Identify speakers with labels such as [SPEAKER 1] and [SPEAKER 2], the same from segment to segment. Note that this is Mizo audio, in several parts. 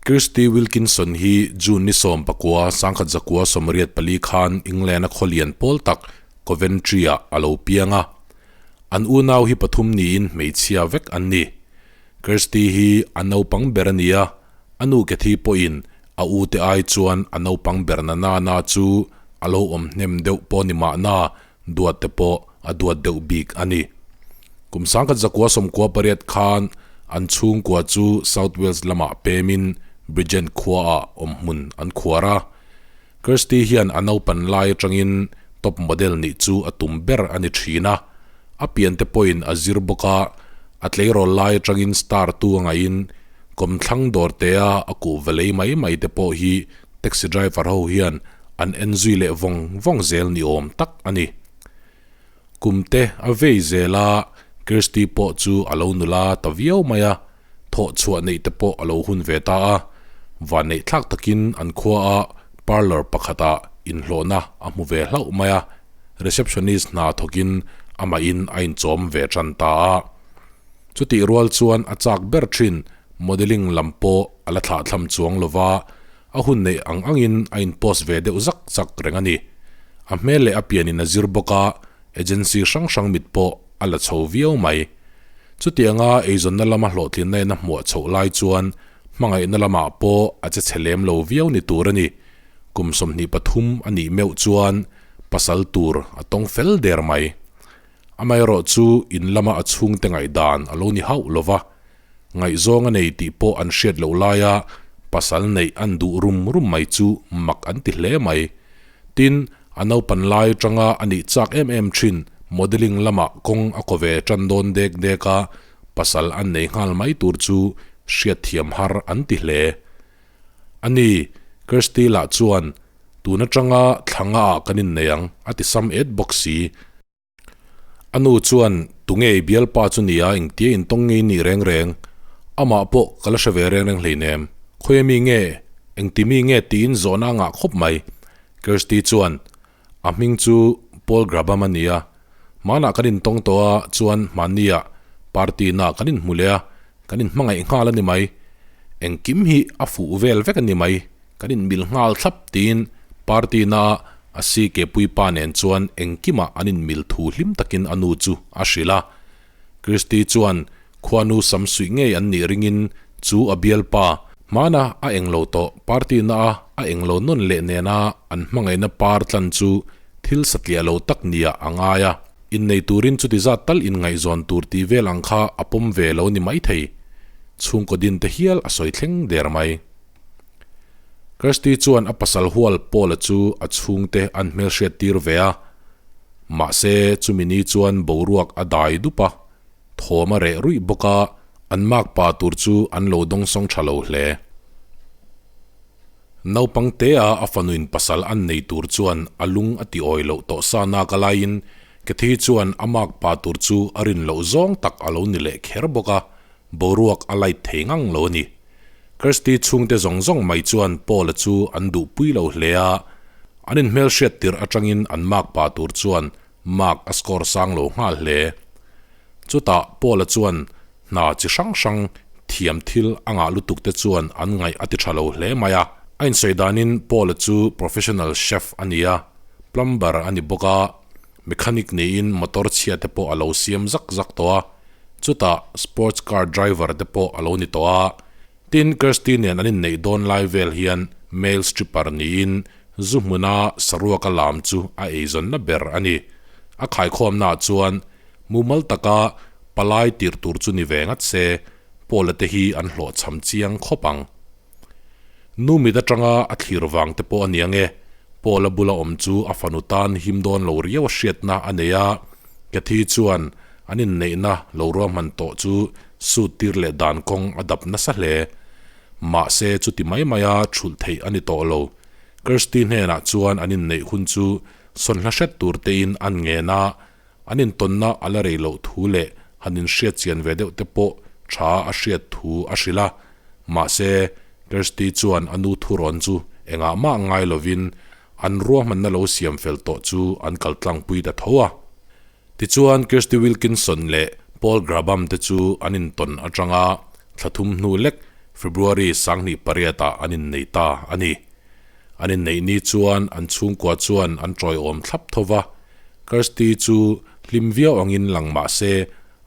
[SPEAKER 1] Kirsty Wilkinson hi June ni 19, 1984 khan England-a khaw lian pawl tak Coventry-ah a lo piang a. An unau hi pathum niin hmeichhia vek an ni. Kirsty hi a naupang ber a ni a, a nu Cathy pawhin a ute ai chuan a naupang ber na na na chu a lo awm hnem deuh pawh ni mahna duat te pawh a duat deuh bik a ni. Kum 1998 khan an chhungkua chu South Wales lamah pemin Bridgend khuaah awmhmun an khuar a. Kirsty hian a naupan lai atangin top model nih chu a tum ber a ni thin a. A piante pawhin a zir bawk a, a tleirawl lai atangin star tu a ngaihin kawmthlang dawrtea a kuhva lei mai mai te pawh hi Taxi driver ho hian an en zui leh vawng vawng zel ni awm tak a ni. Kum te a vei zel a, Kirsty pawh chu a lo nula ta viau mai a, thawh chhuah neih te pawh a lo hun ve ta a. Vanneih thlak takin an khua a parlour pakhatah inhlawhna a hmu ve hlauh mai a, receptionist hna thawkin amahin a inchawm ve tan ta a. Chutih rual chuan a chak ber thin Modelling lam pawh a la thlahthlam chuang lo va, a hun neih ang angin a in post ve deuh zak zak reng a ni. A hmel leh a pianin a zir bawk a, agency hrang hrang mit pawh a la chho viau mai. Chutianga eizawnna lama hlawhtlinna in a hmuah chhoh lai chuan hmangaihna lamah pawh a che chhe lem lo viau ni tur a ni. Kum 23 a nih meuh chuan pasal tur a tawng fel der mai. Amaherawh chu in lama a chhungte ngaihdan a lo ni hauh lo va, Ngaihzawng a nei tih pawh an hriat loh laia pasal neih an duh rum rum mai chu mak an ti hle mai. Tin, a naupan lai atanga a nih chak em em thin modelling lamah kawng a kaw ve tan dawn dek dek a, pasal an nei nghal mai tur chu hriatthiam har an ti hle. A ni, Kirsty lah chuan, Tun atanga thla nga ah kan innei ang, a ti sam et bawk si. A nu chuan, Tunge i bialpa chu nia engtia intawng ngei nih reng reng? Amah pawh ka la hre ve reng reng hleinem. Khawi ami nge? Engti mi nge tiin zawhna a ngah khawp mai. Kirsty chuan, A hming chu Paul Grabham a nia. Hmanah kan intawng tawh a, chuan hmanniah party na kan inhmu leh a, kan inhmangaih nghal a ni mai. Engkim hi a fuh vel vek a ni mai. Kan inmil nghal thlap tiin party na a CK puipa nen chuan engkimah an inmil thu hlim takin a nu chu a hrilh a. Christy chuan khuanu sam suih ngei an nih ringin chu a bialpa hmana a englo tawh party na a a englo nawn leh nena an hmangaihna par tlan chu thil satliah lo tak nia a ngai a. Innei turin chuti zat tal inngaihzawn tur tih vel ang kha a pawm ve lo ni maithei. Chhungkaw din te hial a sawi thleng der mai. Kirsty chuan a pasal hual Paul-a chu a chhungte an hmelhriat tir ve a. Mahse, chumi ni chuan boruak a dai dup a, thawm a reh ruih bawk a, an makpa tur chu an lo dawngsawng tha lo hle. Naupang tea a fanuin pasal an nei tur chuan a lung a ti awi loh tawh sa nak a laiin Cathy chuan a makpa tur chu a rin loh zawng tak a lo ni leh kher bawk a, Boruak a light thei ngang lo a ni. Kirsty chhungte zawng zawng mai chuan Paul-a chu an duhpui lo hle a, an inhmelhriat tirh atangin an mark pa tur chuan mark a score sang lo nghal hle. Chutah Paul-a chuan hna chi hrang hrang thiam thil a ngah lutuk te chuan an ngaih a ti tha lo hle mai a. A insawi danin Paul-a chu professional chef a ni a, plumber a ni bawk a, Mechanic niin motor chhia te pawh a lo siam zak zak tawh a, chutah sports car driver te pawh a lo ni tawh a. Tin, Kirsty nen an inneih dawn lai vel hian male stripper niin zu hmuna saruaka lam chu a eizawnna ber a ni. A khaikhawmnaah chuan mumal taka palai tirh tur chu ni ve ngat se, Paula te hi an hlawhchham chiang khawp ang. Nu mit atanga a thlir vang te pawh a ni ang e. Paul-a bula awm chu a fanu tan him dawn lo riau a hriatna a nei a, Cathy chuan an inneihna lo ruahman tawh chu sut tir leh dan kawng a dap nasa hle. Mahse chuti mai maia thulh theih a ni tawh lo. Kirsty hnenah chuan an inneih hun chu sawnhla hret tur tein an ngen a, An intawnna a la rei loh thu leh han inhriat chian ve deuh te pawh tha a hriat thu a hrilh a. Mahse, Kirsty chuan a nu thurawn chu engah mah ngai lovin an ruahmanna lo siam fel tawh chu an kal tlangpui ta tho a. Tichuan, Kirsty Wilkinson leh Paul Grabham te chu an intawn atanga thla thum hnu lek February 28 ah an innei ta a ni. An inneih ni chuan an chhungkua chuan an tawiawm thlap tho va, Kirsty chu hlim viau angin lang mah se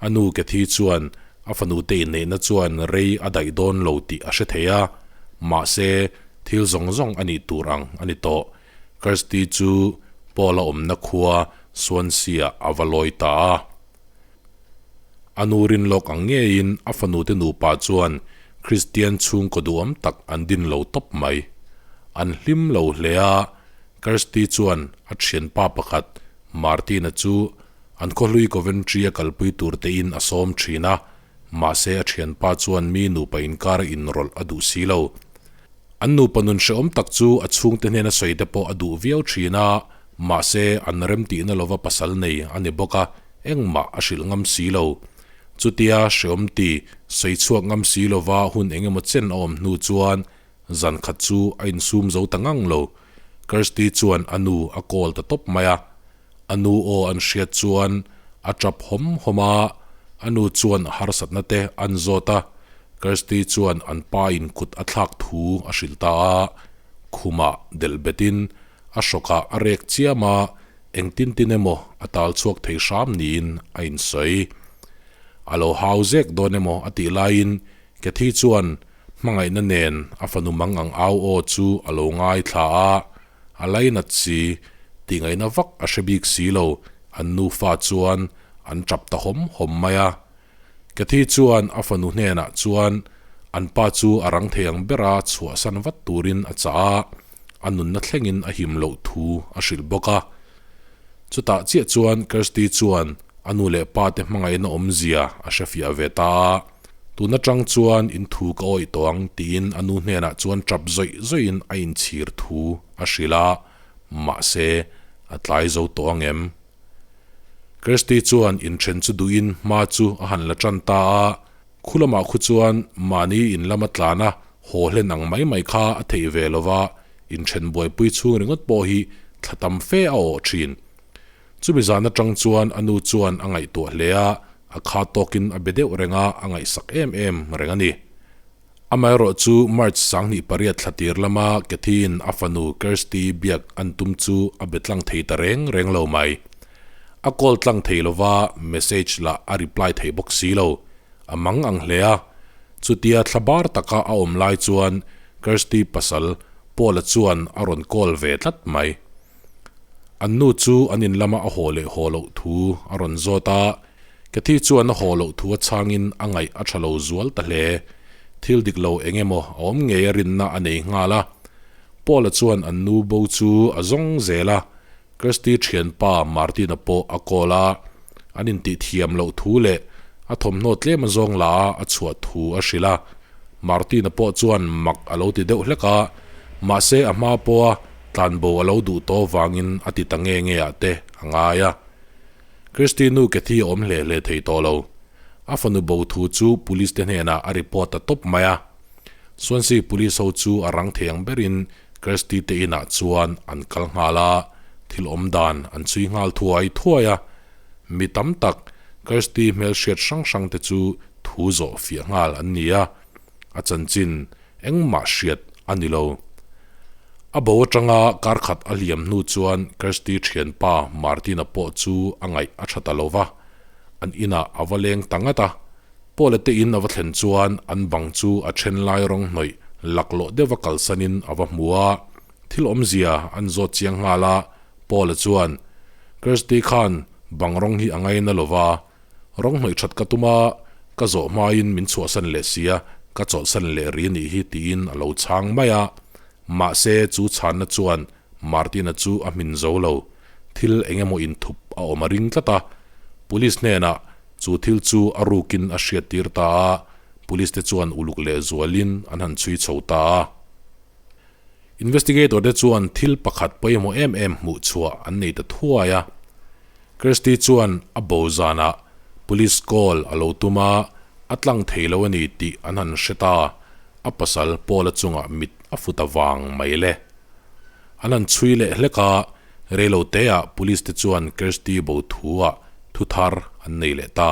[SPEAKER 1] a nu Cathy chuan a fanute inneihna chuan rei a daih dawn lo tih a hre thei a, mahse thil zawng zawng a nih tur ang a ni tawh. Kirsty chu Paul-a awmna khua Swansea-ah a va lawi ta a. A nu rin lawk ang ngeiin a fanute nupa chuan Kristian chhungkaw duhawm tak an din lo tawp mai. An hlim lo hle a, Kirsty chuan a thianpa pakhat Martin-a chu an khawhlui Coventry-a kalpui tur tein a sawm thin a, mahse a thianpa chuan mi nupa inkar a inrawlh a duh si lo. An nupa nun hrehawm tak chu a chhungte hnena sawi te pawh a duh viau thin a, mahse an remtihna lova pasal nei a ni bawk a, engmah a hrilh ngam si lo. Chutia hrehawm ti sawi chhuak ngam si lova hun engemaw chen a awm hnu chuan zan khat chu a insum zo ta ngang lo. Kirsty chuan a nu a call ta tawp mai a. A nu aw an hriat chuan a tap hawm hawm a, a nu chuan a harsatna te an zawt a, Kirsty chuan an pa in kut a thlak thu a hrilh ta a, khumah delh betin a hrawkah a rek chiam a, engtin tin emaw a tal chhuak thei hram niin a insawi. A lo hau zek dawn emaw a tih laiin Cathy chuan hmangaihna nen a fanu mang ang au aw chu a lo ngaithla a, A lainat si, tihngaihna vak a hre bik si lo, an nufa chuan an tap ta hawm hawm mai a. Cathy chuan a fanu hnenah chuan an pa chu a rang thei ang bera chhuahsan vat turin a chah a, a nunna thlengin a him loh thu a hrilh bawk a. Chutah chiah chuan Kirsty chuan a nu leh pa te hmangaihna awmzia a hrefiah ve ta a. Tun atang chuan in thu ka awih tawh ang tiin a nu hnenah chuan tap zawih zawihin a inchhir thu a hrilh a, mahse a tlai zo tawh ang em? Kirsty chuan inthen chu duhin hma chu a han la tan ta a, khu lamah khu chuan mahni in lama tlana haw hlen ang mai mai kha a theih ve lova, inthen buaipui chhung ringawt pawh hi thla tam fe a awh thin. Chumi zan atang chuan a nu chuan a ngaihtuah hle a, a kha tawkin a be deuh reng a, a ngaihsak em em reng a ni. Amaherawh chu March 28 thla tir lama Cathy-in a fanu Kirsty biak an tum chu a be tlang thei ta reng reng lo mai. A call tlang thei lova, message lah a reply thei bawk si lo. A mang ang hle a. Chutia thla bar taka a awm lai chuan Kirsty pasal Paul-a chuan a rawn call ve tlat mai. An nu chu an in lama a haw leh haw loh thu a rawn zawt a, Cathy chuan a haw loh thu a chhangin a ngaih a tha lo zual ta hle. Thil dik lo eng emaw a awm ngei a rinna a nei nghal a. Paul-a chuan an nu bo chu a zawng zel a, Kirsty thianpa Martin-a pawh a call a, an intihthiam loh thu leh a thawmhnaw tlem a zawng la a a chhuah thu a hrilh a. Martin-a pawh chuan mak a lo ti deuh hlek a, mahse a hma pawha tlanbo a lo duh tawh vangin a ti ta nge nge ah te a ngai a. Kirsty nu Cathy a awm hle hle thei tawh lo. A fanu bo thu chu police te hnenah a report ta tawp mai a. Swansea police ho chu a rang thei ang berin Kirsty te inah chuan an kal nghal a, thil awm dan an chhui nghal thuai thuai a. Mi tam tak Kirsty hmelhriat hrang hrang te chu thu zawh fiah nghal an ni a, a chanchin engmah hriat a ni lo. A bo atanga kar khat a hliam hnu chuan Kirsty thianpa Martin-a pawh chu a ngaih a tha ta lo va, an inah a va leng ta ngat a. Paul-a te in a va thlen chuan an bang chu a then lai rawng hnawih laklawh deuha kalsanin a va hmu a, thil awmzia an zawt chiang nghal a, Paul-a chuan, Kirsty khan bang rawng hi a ngaina lo va, Rawng hnawih that ka tum a, ka zawh hmain min chhuahsan leh sia, ka chawlhsan leh ri anih hi tiin a lo chhang mai a. Mahse, chu chhanna chuan Martina chu a hmin zo lo. Thil eng emaw inthup a awm a ring tlat a. Police hnenah chu thil chu a rukin a hriattir ta a, police te chuan uluk leh zualin an han chhui chho ta a. Investigator te chuan thil pakhat pawimawh em em hmuh chhuah an nei ta thuai a. Kirsty chuan a bo zanah police call a lo tum a, a tlang thei lo a ni tih an han hre ta, a pasal Paul-a chungah mit a fu ta vang mai le. An han chhui leh hlek a, reilo teah police te chuan Kirsty bo thu-ah thu thar an nei leh ta.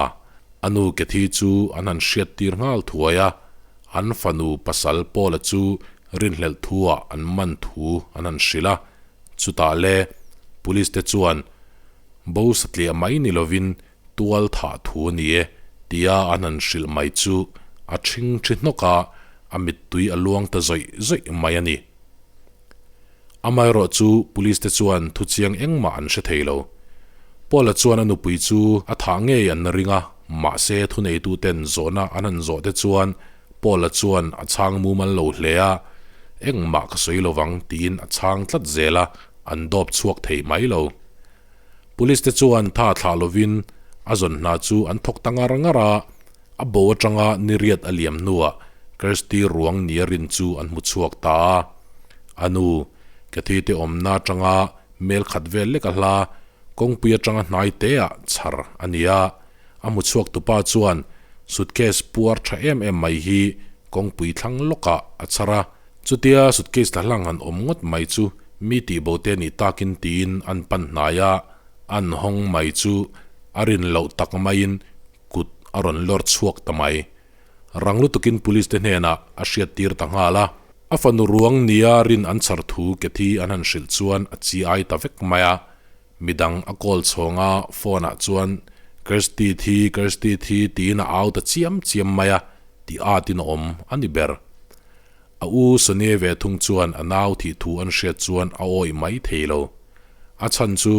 [SPEAKER 1] A nu Cathy chu an han hriattir nghal thuai a. An fanu pasal Paula chu rinhlelh thu-ah an man thu an han hrilh a, chutah le Police te chuan bo satliah mai ni lovin tual thah thu a ni e tia an han hrilh mai chu a ṭhing ṭhi hnawk a, a mittui a luang ta zawih zawih mai a ni. Amaherawh chu Police te chuan thu chiang engmah an hre thei lo. Paula chuan a nupui chu a thah ngei an ring a, mahse thuneituten zawhna an han zawh te chuan Paula chuan a chhang mumal lo hle a, engmah ka sawi lovang tiin a chhang tlat zel a, an dawp chhuak thei mai lo. Police te chuan tha thlah lovin a zawn hna chu an thawk ta ngar ngar a, a bo atanga niriat a liam hnuah Kirsty ruang nia rin chu an hmu chhuak ta a. A nu, Kathy te awmna atanga mel khat vel lek a hla, kawngpui atanga hnai teah chhar a ni a. A hmu chhuak tupa chuan suitcase puar tha em em mai hi kawngpui thlang lawkah a chhar a. Chutia suitcase tla hlang han awm ngawt mai chu mi tihbo te nih takin tiin an pan hnai a, an hawng mai chu a rin loh tak maiin kut a rawn lawr chhuak ta mai. Rang lutukin police te hnenah a hriattir ta nghal a. A fanu ruang nia rin an chhar thu Kathy an han hrilh chuan a chi ai ta vek mai a. Midang a call chhawng a, phone ah chuan Kirsty thi, Kirsty thi tiin a au ta chiam chiam mai a, tih atin a awm a ni ber. A u Sonia ve thung chuan a nau thih thu an hriat chuan a awih mai thei lo. A chhan chu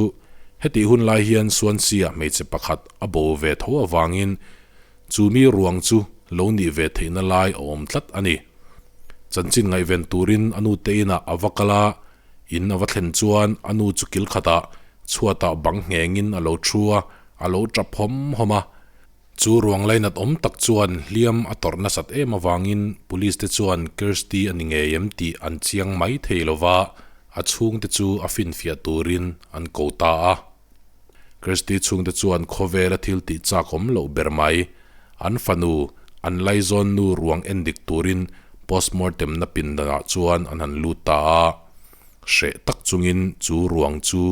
[SPEAKER 1] hetih hun lai hian Swansea hmeichhe pakhat a bo ve tho avangin chu mi ruang chu lo nih ve theihna lai a awm tlat a ni. Chanchin ngaihven turin a nu te inah a va kal a, in a va thlen chuan a nu chu kil khatah chhuatah bang nghengin a lo thu a, a lo tap hawm hawm a. Chu ruang lainat awm tak chuan hliam a tawrh nasat em avangin Police te chuan Kirsty a ni ngei em tih an chiang mai thei lova, a chhungte chu a finfiah turin an ko ta a. Kirsty chhungte chuan khawvela thil tih chak awm loh ber mai, an fanu, an laizawn nu ruang endik turin postmortem na pindanah chuan an han lut ta a. Hreh tak chungin chu ruang chu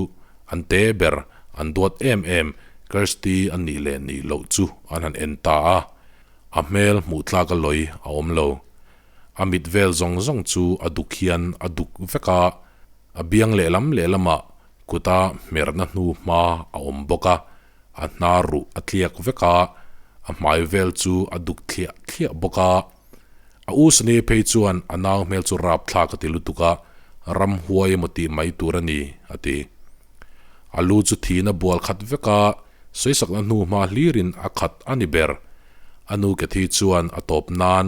[SPEAKER 1] an te ber, an duat em em, Kirsty a nih leh nih loh chu an han en ta a. A hmel hmuh tlak a lawi a awm lo. A mit vel zawng zawng chu a duk hian a duk vek a, a biang lehlam lehlamah kuta hmerna hnu hma a awm bawk a, a hnar ruh a tliak vek a, a hmai vel chu a duk thliah thliah bawk a. A u Sane phei chuan a nau hmel chu rap thlak a ti lutuk a, ram huai emaw tih mai tur a ni, a ti. A lu chu thihna bual khat vek a, sawisakna hnu hma hlirin a khat a ni ber. A nu Kathy chuan a tawp nan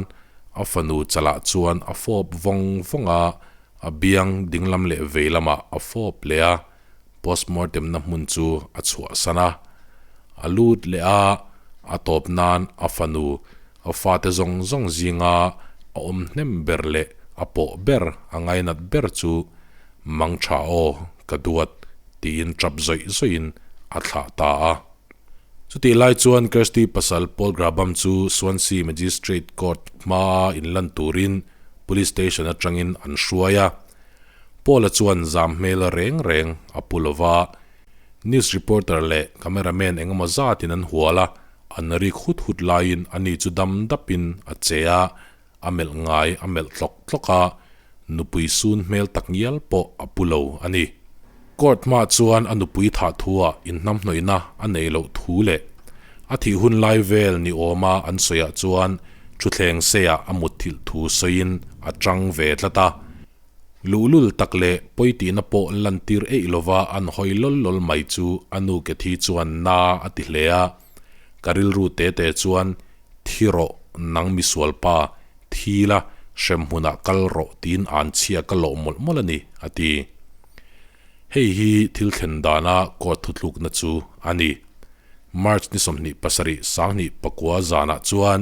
[SPEAKER 1] a fanu chalah chuan a fawp vawng vawng a, a biang dinglam leh vei lamah a fawp leh a, postmortem na hmun chu a chhuahsan a. A lut leh a, a tawp nan a fanu a fate zawng zawng zinga a awm hnem ber leh a pawh ber a ngainat ber chu Mang tha aw, ka duat, tiin tap zawih zawihin a thlah ta a. Chutih lai chuan Kirsty pasal Paul Grabham chu Swansea Magistrate Court hmaa inlan turin Police Station atangin an hruai a. Paul-a chuan zam hmel reng reng a pu lo va, news reporter leh cameraman engemaw zatin an hual a, an rik hut hut laiin ani chu dam dapin a che a, a melh ngai a melh tlawk tlawk a, nupui sun hmel tak ngial pawh a pu lo a ni. Court hmaah chuan a nupui thah thuah inhnamhnawihna a neih loh thu leh a thih hun lai vel ni awma an sawiah chuan thutthleng seiah a mutthilh thu sawiin a chang ve tlat a. Luhlul tak leh pawitihna pawh lantir eih lova an hawi lawl lawl mai chu a nu Kathy chuan na a ti hle a, Ka rilru te te chuan thi rawh nang misual pa, thi la, hrem hmunah kal rawh tiin an chhia ka lawh mawlh mawlh a ni, a ti. Hei hi thil thlen dana court thutlukna chu a ni. March ni 27 29 zanah chuan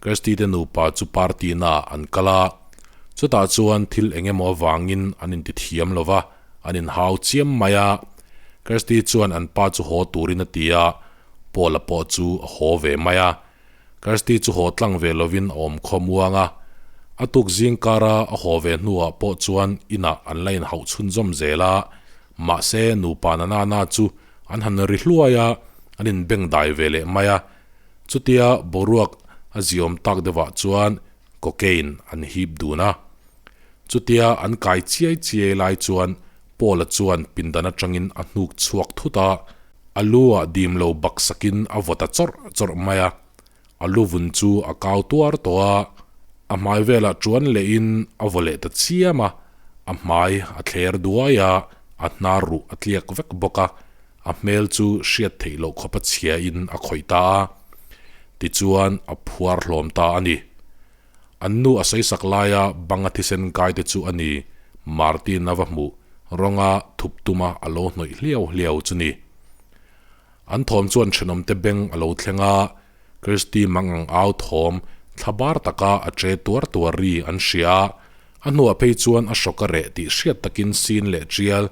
[SPEAKER 1] Kirsty te nupa chu party naah an kal a, chutah chuan thil eng emaw avangin an intithiam lo va, an inhau chiam mai a. Kirsty chuan an pa chu haw turin a ti a, Paul-a pawh chu a haw ve mai a. Kirsty chu haw tlang ve lovin a awm khawm uang a. A tuk zing kara a haw ve hnuah pawh chuan inah an la inhauh chhunzawm zel a, mahse nupa na na na chu an han ri hluai a, an inbeng dai ve leh mai a. Chutia boruak a ziawm tak deuhah chuan. cocaine an hip dun a. Chutia an kai chiai chiai lai chuan Paul-a chuan pindan atangin a hnuk chhuak thut a, a lu-ah dim lo bak sakin a vaw ta chawrh chawrh mai a. A lu vun chu a kau tuar tawh a, a hmai velah chuan lehin a vaw leh ta chiam a, a hmai a thler duai a, a hnar ruh a tliak vek bawk a, a hmel chu hriat theih loh khawpa chhiain a khawih ta a, tichuan a phuar hlawm ta a ni. An nu a sawisak laia banga thisen kai te chu a ni, Martin a va hmuh rawnga thup tuma a lo hnawih hliau hliau chu ni. An thawm chuan thenawmte beng a lo thleng a, Kirsty mang ang au thawm thla bar taka a che tuar tuar ri an hria a, a hnuah phei chuan a hrawk a reh tih hriat takin sin leh tial,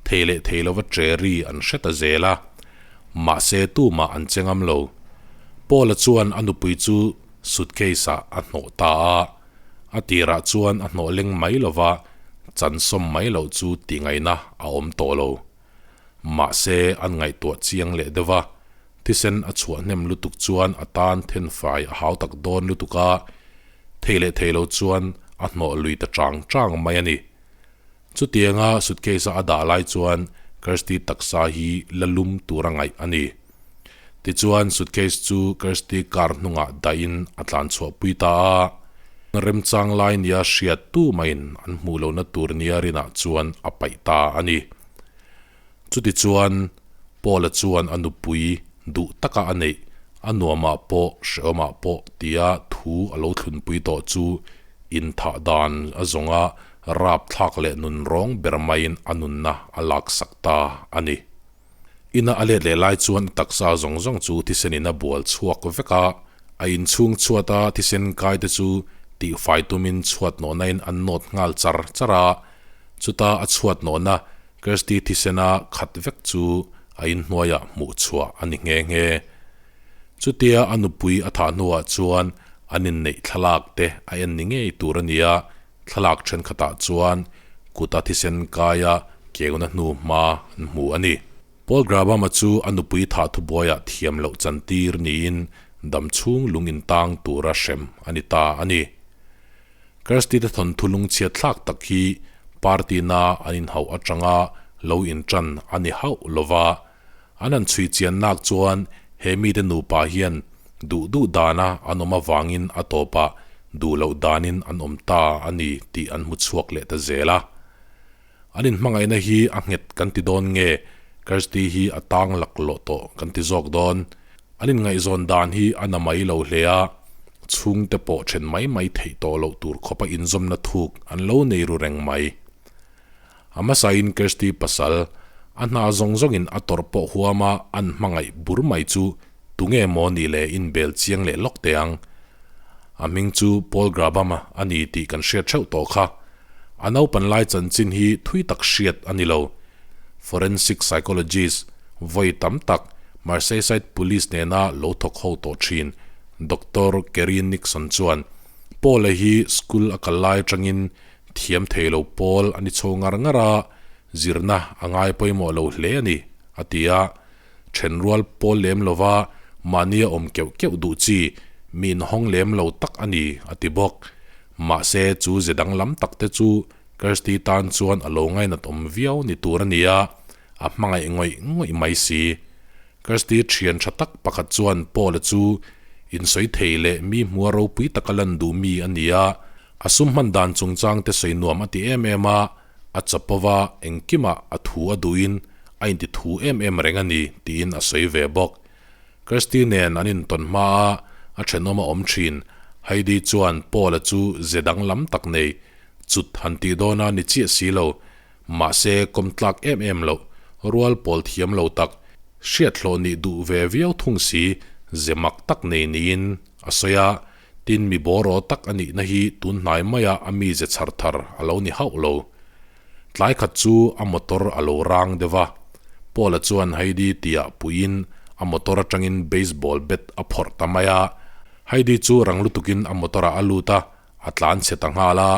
[SPEAKER 1] thei leh thei lova che ri an hre ta zel a. Mahse tumah an che ngam lo. Paul-a chuan a nupui chu suitcase-ah a hnawh ta a, a tirah chuan a hnawh leng mai lova chan sawm mai loh chu tihngaihna a awm tawh lo. Mahse, an ngaihtuah chiang leh deuh a, thisen a chhuah hnem lutuk chuan a tan thenfai a hau tak dawn lutuk a, thei leh thei lo chuan a hnawh lui ta chang chang mai a ni. Chutianga suitcase-a a dah lai chuan Kirsty taksa hi la lum tur a ngaih a ni. Tichuan, suitcase chu Kirsty car hnungah dahin a tlan chhuahpui ta a. Remchang lai nia hriat tu maiin an hmuh lohna tur nia rinah chuan a paih ta a ni. Chutichuan, Paula chuan a nupui duh taka a neih, a nuamah pawh hrehawmah pawh tia thu a lo thlunpui tawh chu inthah dan a zawnga rapthlak leh nunrawng ber maiin a nunna a laksak ta a ni. Ina a let leh lai chuan taksa zawng zawng chu thisenin a bual chhuak vek a, a inchhung chhuata thisen kai te chu tihfai tumin chhuat nawhnain an nawt nghal char char a, chuta a chhuat nawhna Kirsty thisena khat vek chu a inhnuaiah hmuh chhuah a ni nghe nghe. Chutia a nupui a thah hnuah chuan an inneih thlalak te a en ni ngei tur a ni a, Thlalak thenkhatah chuan kuta thisen kaia keuna hnu hma an hmu a ni. Paul Grabham-a chu a nupui thah thubuaiah thiam loh chantir niin dam chhung lung intang tura hrem a ni ta a ni. Kirsty te thawnthu lungchhiat thlak tak hi party na an inhauh atanga lo intan a ni hauh lova, An han chhui chian nak chuan he mite nupa hian duh duh dana an awm avangin a tawpah duh loh danin an awm ta a ni tih an hmu chhuak leh ta zel a. An inhmangaihna hi a nghet kan ti dawn nge Kirsty hi a tang laklawh tawh kan ti zawk dawn. An inngaihzawn dan hi a na mai lo hle a, chhungte pawh then mai mai theih tawh loh tur khawpa inzawmna thuk an lo nei ru reng mai. A hmasain Kirsty pasal, a hna zawng zawngin a tawrh pawh huama an hmangaih bur mai chu tunge maw ni le inbel chiang leh lawk teh ang. A hming chu Paul Grabham-a a ni tih kan hriat theuh tawh kha. A naupan lai chanchin hi thui tak hriat a ni lo. Forensic psychologist vawi tam tak Merseyside Police nena lo thawk ho tawh thin Doctor Kerry Nixon chuan Paul-a hi school a kal lai atangin Thiam thei lo pawl a ni chho ngar ngar a, zirna a ngai pawimawh lo hle a ni, a ti a. Thenrual pawl lem lova mahnia awm keuh keuh duh chi mi inhawng lem lo tak a ni, a ti bawk. Mahse, chu ze danglam tak te chu Kirsty tan chuan a lo ngainat awm viau ni tur a ni a, a hmangaih ngawih ngawih mai si. Kirsty thian tha tak pakhat chuan Paul-a chu insawi thei leh mi hmua ropui taka lan duh mi a ni a, A sum hman dan chungchang te sawi nuam a ti em em a, a chapova engkimah a thu a duhin a inti thu em em reng a ni tiin a sawi ve bawk. Kirsty nen an intawn hma a, a thenawm a awm thin. Heidi chuan Paul-a chu ze danglam tak nei, chut han tih dawna ni chiah si lo, mahse kawm tlak em em loh, rual pawl thiam lo tak, hriat hlawh nih duh ve viau thung si, ze mak tak nei niin a sawi a. Tin, mi bawraw tak a nihna hi tun hnai maia a mize chhar thar a lo ni hauh lo. Tlai khat chu a motor a lo rang deuh a. Paul-a chuan Heidi tiah puiin a motor atangin baseball bat a phawrh ta mai a. Heidi chu rang lutukin a motor-ah a lut a, a tlan chhe ta nghal a.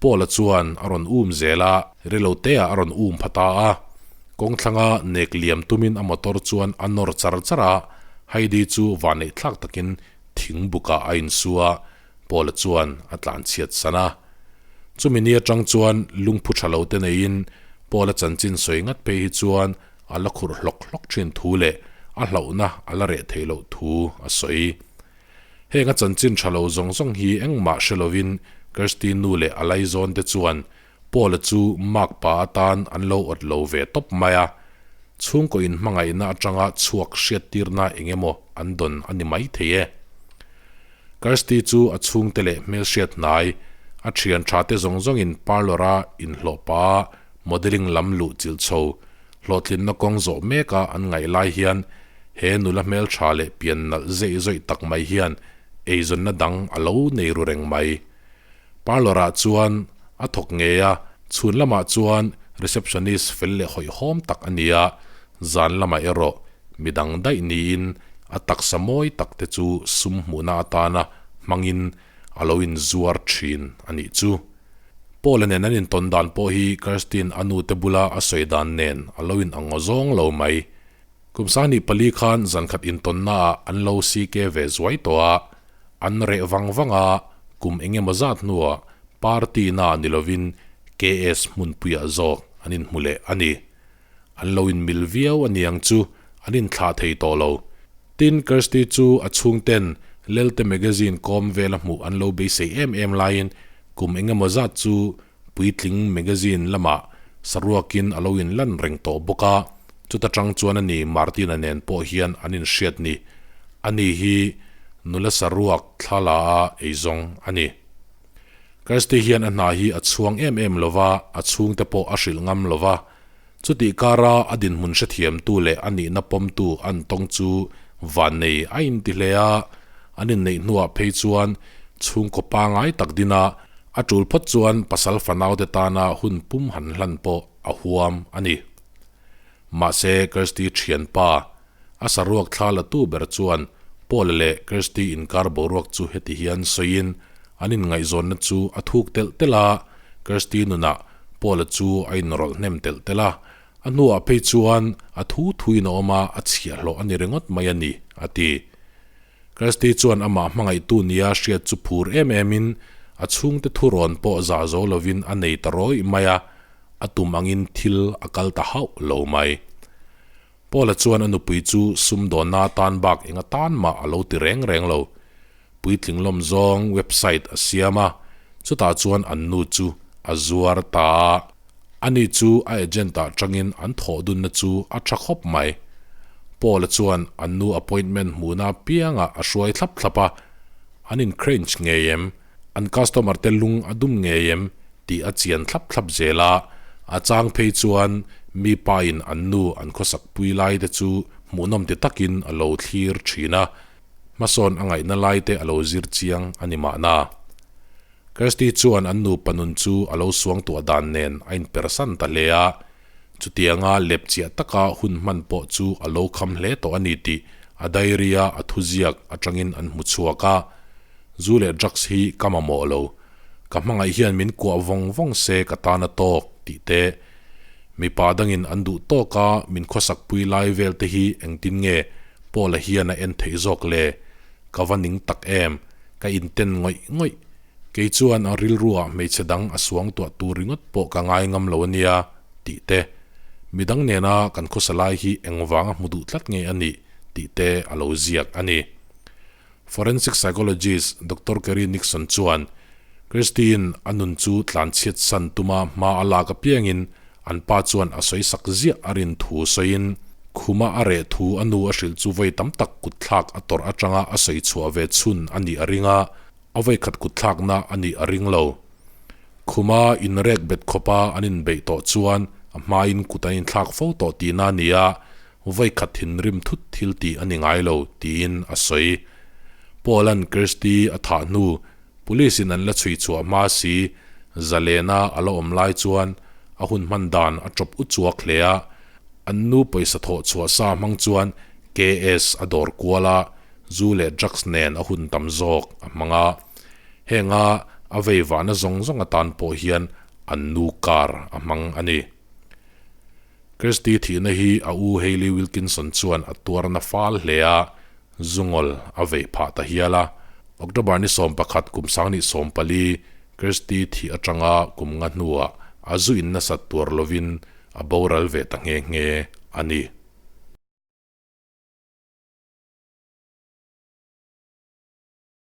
[SPEAKER 1] Paul-a chuan a rawn um zel a, reiloteah a rawn um pha ta a. Kawngthlanga nek liam tumin a motor chuan a nawr char char a, Heidi chu vanneihthlak takin Thing bukah a insua. Paula chuan a tlanchhiat san a. Chumi ni atang chuan lungphu tha lo te neiin Paula chanchin sawi ngat phei hi chuan a la khurh hlawk hlawk thin thu leh a hlauhna a la reh theih loh thu a sawi. Heng a chanchin tha lo zawng zawng hi engmah hre lovin Kirsty nu leh a laizawn te chuan Paula chu mark pa atan an lo awt lo ve tawp mai a, chhungkaw inhmangaihna atanga chhuak hriattirna eng emaw an dawn a ni mai thei e. Kirsty chu a chhungte leh hmelhriat hnai, a thian tha te zawng zawngin parlour-a inhlawh pah a modelling lam luh chilh chho hlawhtlinna kawng zawh meka an ngaih lai hian he nula hmeltha leh pian nalh zeih zawih tak mai hian eizawnna dang a lo nei ru reng mai. Parlour-ah chuan a thawk ngei a, chhun lamah chuan receptionist fel leh hawihhawm tak a ni a, zan lamah erawh midang daih niin a taksa mawi tak te chu sum hmuhna atana hmangin a lo inzuar thin a nih chu. Paul-a nen an intawn dan pawh hi Kirsten a nute bula a sawi dan nen a lo inang aw zawng lo mai. Kum sangni pali khan zankhat intawnnaah an lo CK ve zuai tawh a, an reh vang vang a, kum eng emaw zat hnuah party na ni lovin KS hmunpuiah zawk an inhmu leh a ni. An lo inmil viau a niang chu an inthlah thei tawh lo. Tin, Kirsty chu a chhungten Lelte Magazine kawm vela hmuh an lo beisei em em laiin kum eng emaw zat chu Puitling magazine lamah saruakin a lo inlan reng tawh bawk a, chuta tang chuan a ni Martina nen pawh hian an inhriat ni. Ani hi nula saruak thla la a eizawng a ni. Kirsty hian a hna hi a chhuang em em lo va, a chhungte pawh a hrilh ngam lo va. Chutih kara a dinhmun hrethiamtu leh a nihna pawmtu an tawng chu vannei a inti hle a, an inneih hnuah phei chuan chhungkaw pangai tak dina a tul phawt chuan pasal fanaute tana hun pum han hlan pawh a huam a ni. Mahse Kirsty thianpa, a saruak thla latu ber chuan Paul-a leh Kirsty inkar boruak chu heti hian sawiin an inngaihzawnna chu a thuk telh telh a, Kirsty nunah Paul-a chu a inrawlh hnem telh telh a, a hnuah phei chuan a thu thuin a awm a, a chhiahhlawh a ni ringawt mai a ni, a ti. Kirsty chuan amah hmangaihtu nia hriat chu phur em emin a chhungte thurawn pawh zah zo lovin a nei ta rawih mai a, a tum angin thil a kal ta hauh lo mai. Paula chuan a nupui chu sumdawnna atan bak eng atan mah a lo ti reng reng lo. Puitling lawm zawng website a siam a, chutah chuan an nu chu a zuar ta a. Ani chu a agent ah tangin an thawh dunna chu a tha khawp mai. Paula chuan an nu appointment hmuhna apiangah a hruai thlap thlap a, an in crange ngei em, an customer te lung a dum ngei em tih a chian thlap thlap zel a, a chang phei chuan mi pa in an nu an khawsak pui lai te chu hmuhnawm ti takin a lo thlir thin a, hmasawn a ngaihna lai te a lo zir chiang a ni mahna. Kirsty chuan an nupa nun chu a lo suangtuah dan nen a inpersan ta hle a, chutianga lepchiah taka hun hman pawh chu a lo kham hle tawh a ni tih a diary-a a thuziak atangin an hmu chhuak a, Zu leh drugs hi ka mamawh lo, ka hmangaih hian min kuah vawng vawng se ka tan a tawk tih te, mipa dangin an duh tawk a min khawsakpui lai vel te hi engtin nge Paula hian a en theih zawk le, ka va ning tak em, ka inten ngawih ngawih. Kei chuan a rilruah hmeichhe dang a suang tuah tur ringawt pawh ka ngai ngam lo ania tih te, midang nena kan khawsa lai hi engvanga hmu duh tlat nge a nih tih te a lo ziak a ni. Forensic psychologist Doctor Kerry Nixon chuan Christine a nun chu tlanchhiat san tuma hma a lak apiangin an pa chuan a sawi sak ziah a rin thu sawiin khuma a reh thu a nu a hrilh chu vawi tam tak kutthlak a tawrh atanga a sawi chhuah ve chhun a nih a ring a, a vawi khat kutthlakna a nih a ring lo. Khuma inrek bet khawpa an inbeih tawh chuan a hmain kut an inthlak fo tawh tihna a ni a, vawi khat thinrim thut thil tih a ni ngai lo, tiin a sawi. Paul-a'n Kirsty a thah hnu, Police-in an la chhui chhuah hma si, Zalena a la awm lai chuan a hun hman dan a tawp u chuak hle a, an nu pawisa thawh chhuah sa hmang chuan KS a dawr kual a, zu leh drugs nen a hun tam zawk a hmang a. Henga a vei vahna zawng zawng atan pawh hian an nu car a hmang a ni. Kirsty thihna hi a u Hayley Wilkinson chuan a tuarna fal hle a, zungawl a vei phah ta hial a. October ni 11 kum 2014 Kirsty thi atanga kum nga hnuah a zu in nasat tuar lovin a boral ve ta nghe nghe a ni.